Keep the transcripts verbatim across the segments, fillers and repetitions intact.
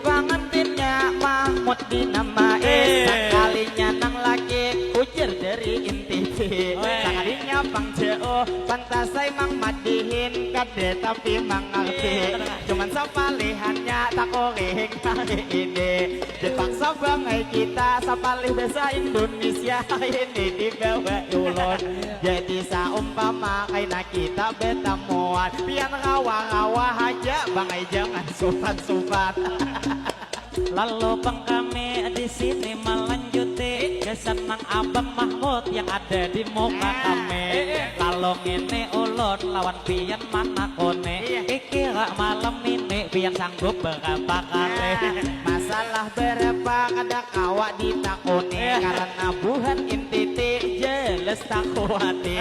Pangantinnya Mahmud dinamai. Eh. Sakalinya nang laki ujar dari inti. Weh. Sakalinya pang jauh pantasai mang madihin kada tapi mangarti. Eh, tenang. Cuman sapalihannya takuring hari ini. Dipaksa bangai kita sapalih bahasa Indonesia ini dibawa ulun. Jadi saumpama kaina kita betamuan, pian rawa-rawa haja bangai jangan supan-supan. Lalu pang kami di sini melanjuti gasan nang Abang Mahmud yang ada di muka kami. Lalu ngini ulun lawan pian manakuni, kira malam ini pian sanggup berapa kali? Masalah berapa kada kawa ditakuni karena buhan intiti jelas takuati.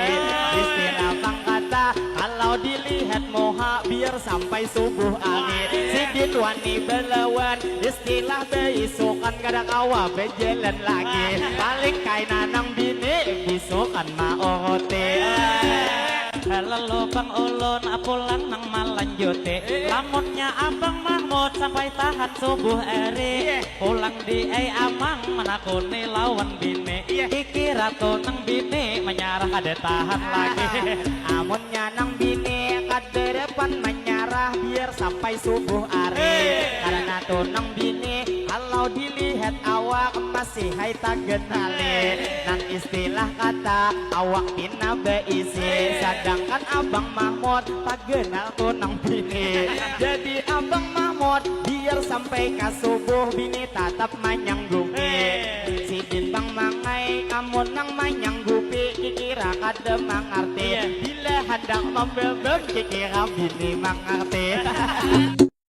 Istilah pang kata kalau dilihat muha biar sampai subuh hari. Sidin wani belawan, istilah beisukan kada kawa bejalan lagi. Paling kaina nang bini bisukan mauruti. Lalu pang ulun pulang nang malanjuti. Lamunnya Abang Mahmud sampai tahan subuh hari, pulang di ai amang manakuni lawan bini. Kikira tu nang bini manyarah kada tahan lagi. Amunnya nang bini kada dapan manyarah biar sampai subuh hari. Karena tu nang bini kalau dilihat awak masih hai tagenali. Nang istilah kata awak pina beisi, sedangkan Abang Mahmud tagenal tu nang bini. Jadi Abang Mahmud biar sampai ka subuh bini tatap manyanggupi. Sidin pang mangai amun nang manyanggupi kikira kada mangarti. Bila handak mambebem kikira bini mangarti.